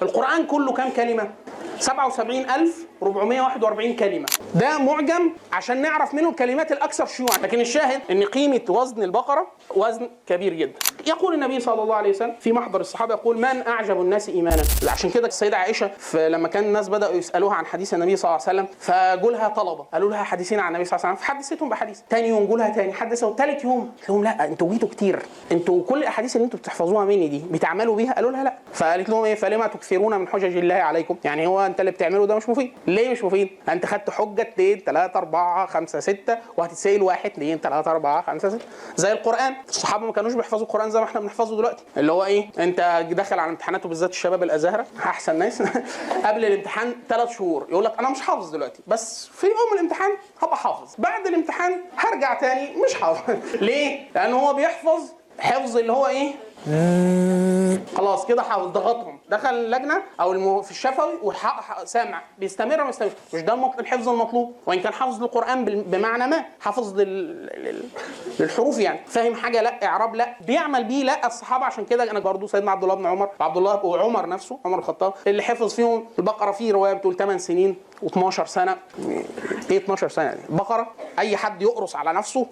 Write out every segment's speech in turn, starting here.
القران كله كام كلمة؟ 77441 كلمة. ده معجم عشان نعرف منه الكلمات الاكثر شيوعا، لكن الشاهد ان قيمة وزن البقرة وزن كبير جدا. يقول النبي صلى الله عليه وسلم في محضر الصحابة، يقول: من اعجب الناس ايمانا؟ عشان كده السيدة عائشة لما كان الناس بداوا يسالوها عن حديث النبي صلى الله عليه وسلم، فجولها طلبه قالوا لها حديثين عن النبي صلى الله عليه وسلم، فحدثتهم بحديث. ثاني يوم جولها ثاني، حدثوا ثالث يوم، قالت لهم لا انتوا جيتوا كتير، انتوا كل الاحاديث اللي انتوا بتحفظوها مني دي بتعملوا بيها؟ قالوا لها لا. فقالت لهم ايه؟ فلما تكثرون من حجج الله عليكم؟ يعني هو انت اللي بتعمله ده مش مفيد. ليه مش مفيد؟ انت خدت حجه 2 3 4 5 6 وهتتسال 1 2 3 4 5 6 زي القران. الصحابة ما كانوش بيحفظوا القران زي ما احنا بنحفظه دلوقتي، اللي هو ايه؟ انت داخل على امتحانات، وبالذات الشباب الازاهره احسن ناس قبل الامتحان 3 شهور يقول لك انا مش حافظ دلوقتي، بس في يوم الامتحان هبقى حافظ، بعد الامتحان هرجع تاني مش حافظ. ليه؟ لان هو بيحفظ حفظ اللي هو ايه؟ خلاص كده حافظ، ضغطهم، دخل اللجنة او في الشفوي وسامع، بيستمر ما يستمرش. مش ده الحفظ المطلوب، وان كان حافظ للقران بمعنى ما، حافظ للحروف يعني، فاهم حاجة لا، اعراب لا، بيعمل بيه لا. الصحابة عشان كده انا برضه سيدنا عبد الله بن عمر، عبد الله وعمر نفسه، عمر الخطاب اللي حفظ فيهم البقرة، فيه رواية بتقول 8 سنين و12 سنة. ايه 12 سنة دي؟ البقرة اي حد يقرص على نفسه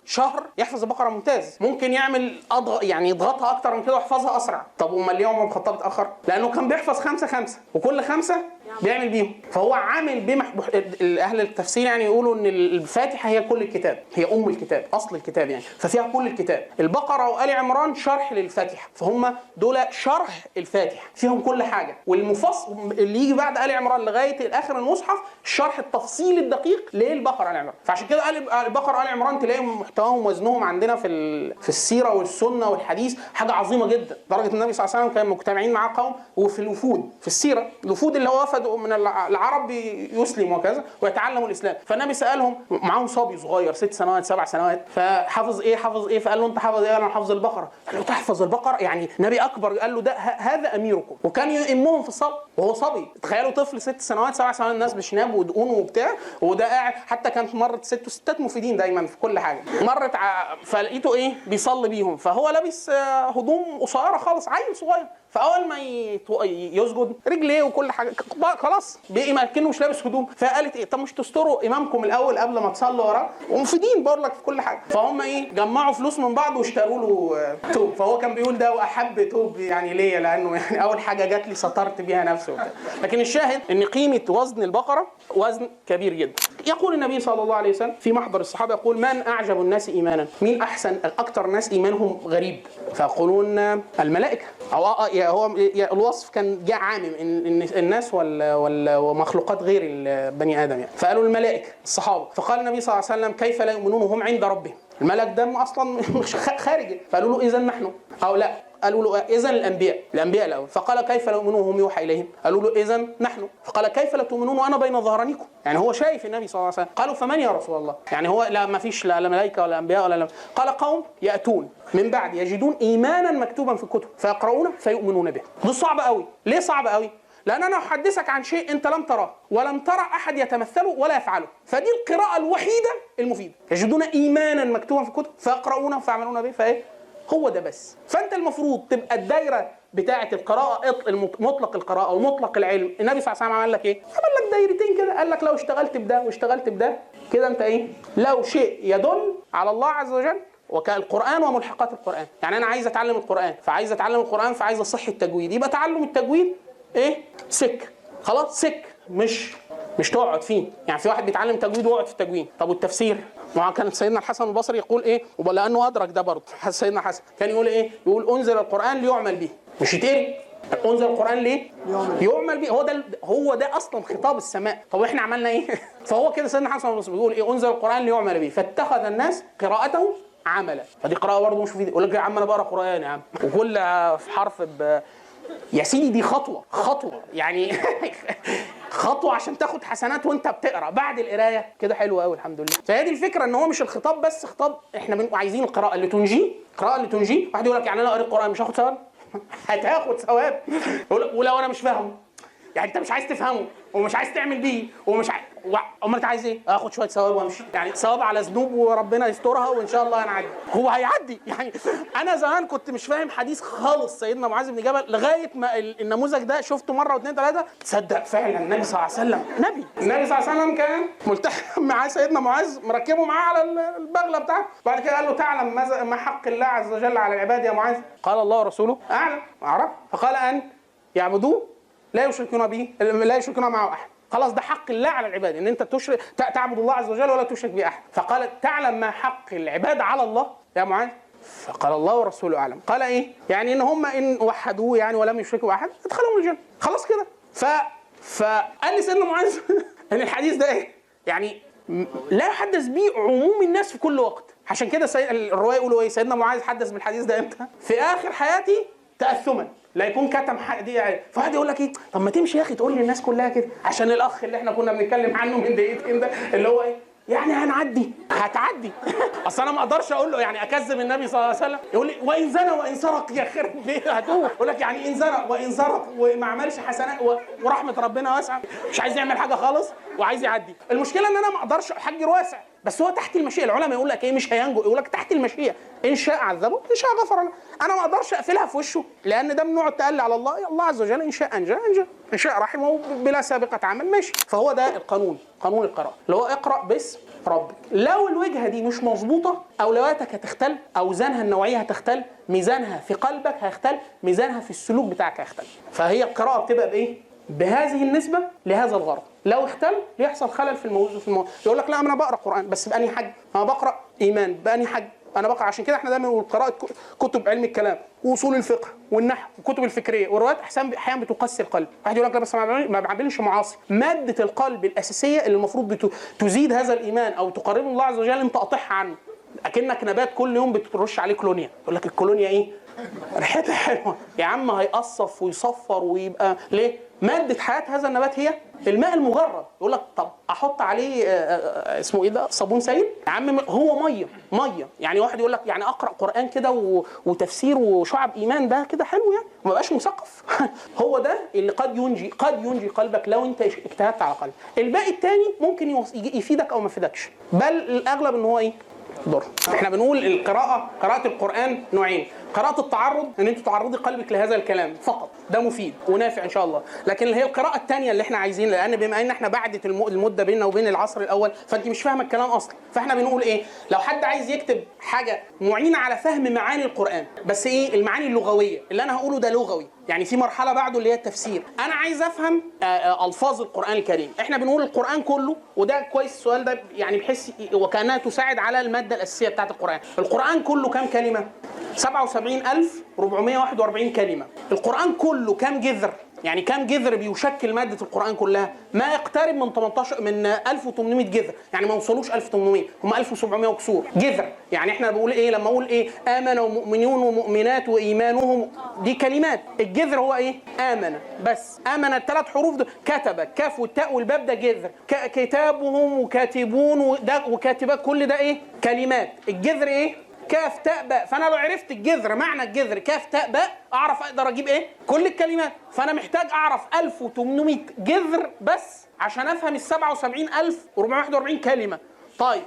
شهر يحفظ البقرة ممتاز، ممكن يعمل يعني يضغطها اكتر من كده ويحفظها اسرع. طب امال ليه عمر الخطاب اتاخر؟ لانه كان بيحفظ 5 5 وكل 5 بيعمل بيهم، فهو عامل بما اهل التفسير يعني يقولوا ان الفاتحة هي كل الكتاب، هي ام الكتاب، اصل الكتاب يعني، ففيها كل الكتاب. البقرة وآل عمران شرح للفاتحه، فهم دول شرح الفاتحة، فيهم كل حاجة. والمفصل اللي يجي بعد آل عمران لغاية اخر المصحف الشرح التفصيلي الدقيق للبقره آل عمران. فعشان كده البقرة آل عمران تلاقيهم محتواهم وزنهم عندنا في السيرة والسنة والحديث حاجة عظيمة جدا، لدرجة النبي صلى الله عليه وسلم كان مجتمعين معاه قوم، وفي الوفود في السيرة، الوفود اللي هو وفد من العرب يسلم وكذا ويتعلموا الاسلام، فالنبي سالهم، معاهم صبي صغير 6 سنوات 7 سنوات، فحافظ ايه حافظ ايه؟ فقال له انت حافظ ايه؟ قال انا حافظ البقرة. قال له تحفظ البقرة؟ يعني نبي اكبر قال له ده هذا اميركم، وكان يؤمهم في الصلاة وهو صبي. تخيلوا طفل 6 سنوات 7 سنوات، الناس بشناب ودقون وبتاع، وده قاعد. حتى كانت مرت ستات مفيدين دايما في كل حاجة، مرت فلقيته ايه بيصلي بيهم، فهو لابس هدوم قصيرة خالص، عيل صغير، فاول ما يسجد رجليه وكل حاجة خلاص بقي ما كانه مش لابس هدوم. فقالت ايه؟ طب مش تستروا امامكم الاول قبل ما تصلوا وراه؟ ومفيدين بقول لك في كل حاجة. فهم ايه جمعوا فلوس من بعض واشتروا له توب. فهو كان بيقول ده واحب توب يعني ليا، لانه يعني اول حاجة جات لي سترت بيها نفسي وبتاع. لكن الشاهد ان قيمة وزن البقرة وزن كبير جدا. يقول النبي صلى الله عليه وسلم في محضر الصحابة، يقول: من اعجب الناس ايمانا؟ مين احسن اكثر ناس ايمانهم غريب؟ فيقولون الملائكة، او هو الوصف كان جاء عامم ان الناس ومخلوقات غير البني ادم يعني، فقالوا الملائكة الصحابة. فقال النبي صلى الله عليه وسلم: كيف لا يؤمنون وهم عند ربهم؟ الملك ده اصلا مش خارجي. فقالوا له اذا نحن، او لا، قالوا له اذا الانبياء الاول. فقال: كيف لا يؤمنون وهم يوحى اليهم؟ قالوا له اذا نحن. فقال: كيف لا تؤمنون وانا بين ظهرانيكم؟ يعني هو شايف النبي صلى الله عليه وسلم. قالوا: فمن يا رسول الله؟ يعني هو لا، ما فيش لا ملائكة ولا انبياء ولا لا. قال: قوم ياتون من بعد يجدون ايمانا مكتوبا في الكتب فيقرؤونه فيؤمنون به. ده صعب قوي. ليه صعب قوي؟ لأن أنا أحدثك عن شيء أنت لم تراه ولم ترى أحد يتمثله ولا يفعله، فدي القراءة الوحيدة المفيدة. يجدون إيمانا مكتوبا في الكتب فيقرؤونه فيعملون به، فإيه؟ هو ده بس. فأنت المفروض تبقى الدايرة بتاعة القراءة، مطلق القراءة ومطلق العلم. النبي صلى الله عليه وسلم عمل لك إيه؟ عمل لك دايرتين كده، قال لك لو اشتغلت بده واشتغلت بده كده أنت إيه؟ لو شيء يدل على الله عز وجل وكالقرآن وملحقات القرآن. يعني أنا عايز أتعلم القرآن، فعايز أتعلم القرآن، فعايز أصح التجويد، يبقى تعلم التجويد ايه؟ سك، خلاص سك، مش تقعد فيه. يعني في واحد بيتعلم تجويد ويقعد في التجويد. طب والتفسير؟ ما كان سيدنا الحسن البصري يقول ايه؟ ولانه ادرك ده برضه سيدنا الحسن كان يقول ايه؟ يقول انزل القرآن ليعمل به، مش يتقري. انزل القرآن ليه؟ يعمل به. هو ده اصلا خطاب السماء. طب احنا عملنا ايه؟ فهو كده سيدنا الحسن البصري بيقول ايه؟ انزل القرآن ليعمل به، فاتخذ الناس قراءته عملا. فدي قراءة برضه مش مفيدة. يقول لك يا عم انا بقرا قرآن يا عم، وكل حرف يا سيدي دي خطوة يعني خطوة عشان تاخد حسنات وانت بتقرا. بعد القراية كده حلو قوي الحمد لله. فهي دي الفكرة، ان هو مش الخطاب بس خطاب، احنا عايزين القراءة اللي تنجيه، القراءة اللي تنجيه. واحد يقول لك يعني انا قريت قران مش هاخد ثواب؟ هتاخد ثواب. ولو انا مش فاهمه يعني انت مش عايز تفهمه ومش عايز تعمل بيه ومش عايز امال انت عايز ايه؟ اخد شوية ثواب وامشي، يعني ثواب على ذنوب وربنا يسترها وان شاء الله هنعدي. هو هيعدي يعني. انا زمان كنت مش فاهم حديث خالص سيدنا معاذ بن جبل لغاية ما النموذج ده شفته مرة واثنين ثلاثة، تصدق فعلا النبي صلى الله عليه وسلم نبي. النبي صلى الله عليه وسلم كان ملتحم مع سيدنا معاذ، مركبة معاه على البغلة بتاعته، بعد كده قال له تعلم ما حق الله عز وجل على العباد يا معاذ؟ قال الله ورسوله اعلم، اعرف. فقال ان يعبدوه لا يشركون به، لا يشركون معه احد. خلاص ده حق الله على العباد، ان انت تشرك تعبد الله عز وجل ولا تشرك به احد. فقال تعلم ما حق العباد على الله يا معاذ؟ فقال الله ورسوله اعلم. قال ايه؟ يعني ان هم ان وحدوه يعني ولم يشركوا احد ادخلهم الجنة. خلاص كده. فقال لي سيدنا معاذ ان الحديث ده ايه؟ يعني لا يحدث به عموم الناس في كل وقت. عشان كده الرواية يقولوا ايه؟ سيدنا معاذ حدث بالحديث ده امتى؟ في اخر حياتي تأثما، لا يكون كتم حق دي يعني. فواحد يقول لك ايه؟ طب ما تمشي يا اخي تقول للناس كلها كده، عشان الاخ اللي احنا كنا بنتكلم عنه من دقيقتين ده اللي هو ايه؟ يعني هنعدي، هتعدي. اصل انا ما اقدرش اقول له يعني اكذب النبي صلى الله عليه وسلم، يقول لي وان زنى وان سرق يا خرب بيه هتوه. يقول لك يعني ان زنى وان سرق وما عملش حسنات ورحمة ربنا واسعة، مش عايز يعمل حاجة خالص وعايز يعدي. المشكلة ان انا ما اقدرش احجر واسع، بس هو تحت المشيئة. العلماء يقول لك ايه؟ مش هينجو، يقول لك تحت المشيئة، ان شاء عذبه ان شاء غفر له. انا ما اقدرش اقفلها في وشه لان ده من نوع التألي على الله. الله عز وجل ان شاء انجى انجى، ان شاء رحمه بلا سابقه عمل، ماشي. فهو ده القانون، قانون القراءة اللي هو اقرا باسم ربك. لو الوجهة دي مش مظبوطة اولوياتك هتختل، اوزانها النوعية هتختل، ميزانها في قلبك هيختل، ميزانها في السلوك بتاعك هيختل. فهي القراءة بتبقى بايه؟ بهذه النسبة لهذا الغرض. لو اختل يحصل خلل في الموضوع. في الموضوع يقول لك لا انا بقرا قران بس بأني حاجة، انا بقرا ايمان بأني حاجة، انا بقرا. عشان كده احنا دايما بنقول قراءة كتب علم الكلام واصول الفقه والنحو والكتب الفكرية والروايات احيانا بتقسي القلب. واحد يقول لك لا بس ما بعملش معاصي. مادة القلب الاساسية اللي المفروض تزيد هذا الايمان او تقربه الله عز وجل انت قاطعها عنه. اكنك نبات كل يوم بترش عليه كولونيا، يقول لك الكولونيا ايه؟ ريحتها حلوة يا عم، هيقصف ويصفر ويبقى ليه؟ مادة حياة هذا النبات هي الماء المجرد. يقول لك طب احط عليه اسمه ايه ده؟ صابون سائل يا عم، هو مية مية. يعني واحد يقول لك يعني اقرا قران كده وتفسير وشعب ايمان ده كده حلو يعني، وما بقاش مثقف. هو ده اللي قد ينجي، قد ينجي قلبك لو انت اجتهدت على قلبك. الباقي الثاني ممكن يفيدك او ما يفيدكش، بل الاغلب ان هو ايه؟ ضر. احنا بنقول القراءة، قراءة القرآن نوعين: قراءة التعرض، ان انت تعرضي قلبك لهذا الكلام فقط، ده مفيد ونافع ان شاء الله. لكن اللي هي القراءة الثانية اللي احنا عايزين، لان بما ان احنا بعدت المدة بيننا وبين العصر الاول، فانت مش فاهمة الكلام اصلا. فاحنا بنقول ايه؟ لو حد عايز يكتب حاجة معينة على فهم معاني القرآن، بس ايه المعاني اللغوية اللي انا هقوله ده لغوي، يعني في مرحلة بعده اللي هي التفسير. انا عايز افهم الفاظ القرآن الكريم. احنا بنقول القرآن كله، وده كويس السؤال ده يعني بحس وكأنها تساعد على المادة الأساسية بتاعت القرآن. القرآن كله كام كلمة؟ 77441 كلمة. القرآن كله كام جذر؟ يعني كام جذر بيشكل مادة القرآن كلها؟ ما يقترب من 18 من 1800 جذر، يعني ما وصلوش 1800، هم 1700 وكسور جذر. يعني احنا بنقول ايه لما اقول ايه؟ آمن ومؤمنون ومؤمنات وإيمانهم، دي كلمات. الجذر هو ايه؟ آمن بس، آمن الثلاث حروف دول، كتب، كاف والتاء والباب ده جذر، كتابهم وكاتبون وده وكاتبات، كل ده ايه؟ كلمات. الجذر ايه؟ كاف تاء باء. فانا لو عرفت الجذر، معنى الجذر كاف تاء باء، اعرف اقدر اجيب ايه؟ كل الكلمات. فانا محتاج اعرف 1800 جذر بس عشان افهم ال 77441 كلمة. طيب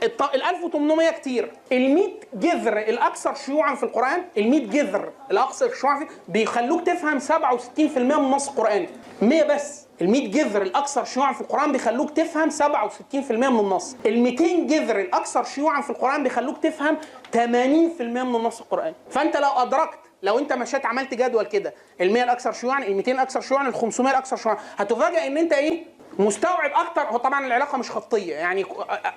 ال 1800 كتير. ال 100 جذر الاكثر شيوعا في القران، ال 100 جذر الاكثر شيوعا بيخلوك تفهم 67% من النص القراني. 100 بس، ال 100 جذر الاكثر شيوعا في القران بيخلوك تفهم 67% من النص. ال 200 جذر الاكثر شيوعا في القران بيخلوك تفهم 80% من النص القراني. فانت لو ادركت، لو انت مشيت عملت جدول كده، ال 100 الاكثر شيوعا، ال 200 الاكثر شيوعا، ال 500 الاكثر شيوعا، هتفاجئ ان انت ايه؟ مستوعب اكتر. هو طبعا العلاقة مش خطيه، يعني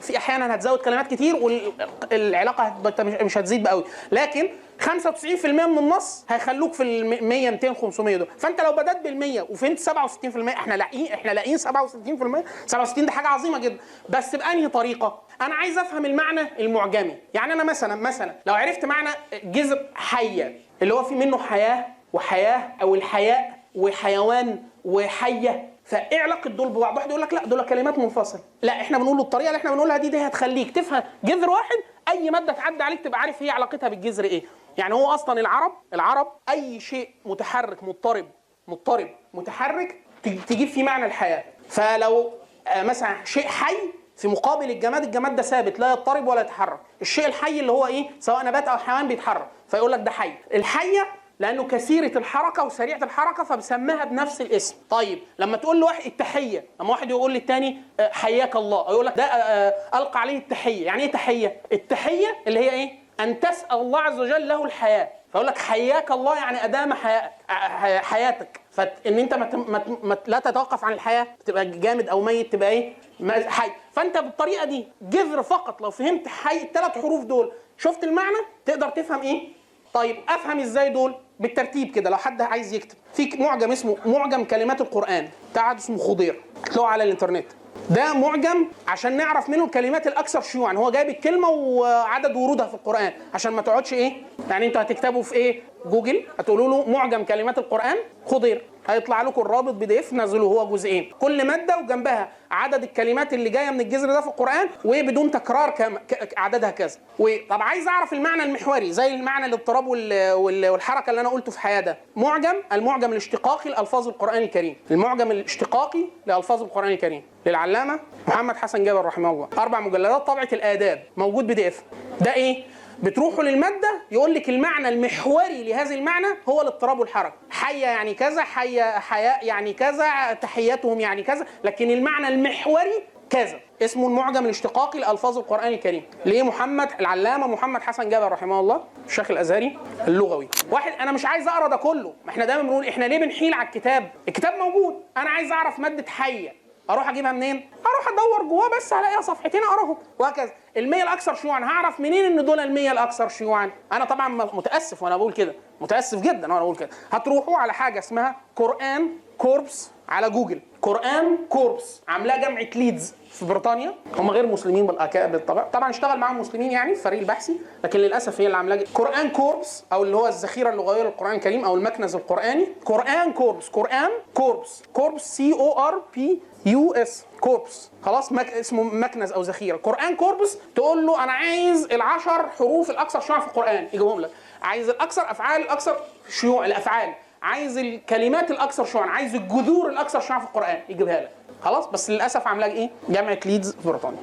في احيانا هتزود كلمات كتير والعلاقة مش هتزيد قوي، لكن 95% من النص هيخلوك في ال 100 200 500 دول. فانت لو بدات بال 100 وفهمت 67%، احنا لاقيين 67%، 67 ده حاجة عظيمة جدا. بس بانهي طريقه؟ انا عايز افهم المعنى المعجمي. يعني انا مثلا لو عرفت معنى جذر حيه اللي هو في منه حياة وحياه او الحياء وحيوان وحيه، فايه علاقة دول ببعض؟ واحد يقول لك لا دول كلمات منفصلة. لا، احنا بنقول الطريقة اللي احنا بنقولها دي هتخليك تفهم جذر واحد، اي مادة تعدي عليك تبقى عارف هي علاقتها بالجذر ايه. يعني هو اصلا العرب اي شيء متحرك مضطرب متحرك تجيب فيه معنى الحياة. فلو مثلا شيء حي في مقابل الجماد، الجماد ده ثابت لا يضطرب ولا يتحرك. الشيء الحي اللي هو ايه؟ سواء نبات او حيوان بيتحرك، فيقول لك ده حي. الحية لانه كثيرة الحركة وسريعة الحركة فبسماها بنفس الاسم. طيب لما تقول لواحد التحية، لما واحد يقول للتاني حياك الله، يقول لك ده القى عليه التحية. يعني ايه تحية؟ التحية اللي هي ايه؟ ان تسال الله عز وجل له الحياة، فيقول لك حياك الله يعني ادام حياتك، فان انت ما لا تتوقف عن الحياة، تبقى جامد او ميت، تبقى ايه؟ حي. فانت بالطريقة دي جذر فقط لو فهمت حي الثلاث حروف دول، شفت المعنى تقدر تفهم ايه؟ طيب افهم ازاي دول؟ بالترتيب كده لو حد عايز يكتب، في معجم اسمه معجم كلمات القرآن بتاع اسمه خضير، هتلاقوه على الانترنت. ده معجم عشان نعرف منه الكلمات الاكثر شيوعا، هو جايب الكلمة وعدد ورودها في القران عشان ما تقعدش ايه، يعني انتوا هتكتبوا في ايه؟ جوجل، هتقولوا له معجم كلمات القران خضير، هيطلع لكم الرابط PDF، نزلوه، هو جزئين، كل مادة وجنبها عدد الكلمات اللي جاية من الجذر ده في القران وبدون تكرار عددها كذا. طب عايز اعرف المعنى المحوري زي المعنى الاضطراب والحركة اللي انا قلته في حياة ده، معجم، المعجم الاشتقاقي لالفاظ القران الكريم، المعجم الاشتقاقي لالفاظ القران الكريم للعلامة محمد حسن جابر رحمه الله، 4 مجلدات، طبعه الاداب، موجود PDF. ده ايه؟ بتروحوا للمادة يقول لك المعنى المحوري لهذا المعنى هو الاضطراب والحركة، حية يعني كذا، حية حياء يعني كذا، تحياتهم يعني كذا، لكن المعنى المحوري كذا. اسمه المعجم الاشتقاقي لألفاظ القرآن الكريم، ليه؟ محمد العلامة محمد حسن جابر رحمه الله، الشيخ الأزهري اللغوي. واحد أنا مش عايز أقرأ ده كله، ما احنا دايما بنقول احنا ليه بنحيل على الكتاب؟ الكتاب موجود، أنا عايز أعرف مادة حية، اروح اجيبها منين؟ اروح ادور جواه بس هلاقيها صفحتين اقراهم وهكذا. المية الاكثر شيوعا هعرف منين ان دول المية الاكثر شيوعا؟ انا طبعا متاسف وانا بقول كده، متاسف جدا وانا بقول كده. هتروحوا على حاجة اسمها Quran Corpus على جوجل، Quran Corpus عاملاه جامعه ليدز في بريطانيا، هم غير مسلمين بالطبع، طبعا اشتغل معاهم مسلمين يعني في الفريق البحثي، لكن للاسف هي اللي عاملاه Quran Corpus او اللي هو الذخيره اللغوية للقران الكريم او المكنز القراني. Quran Corpus، Quran Corpus، Corpus CORPUS، Corpus، خلاص اسمه مكنز او ذخيرة. Quran Corpus تقول له انا عايز ال10 حروف الاكثر شيوعا في القران، يجيبهم لك. عايز الاكثر افعال، الاكثر شيوع الافعال، عايز الكلمات الاكثر شيوعا، عايز الجذور الاكثر شيوعا في القران، يجيبها لك. خلاص، بس للاسف عاملاه ايه؟ جامعه ليدز في بريطانيا.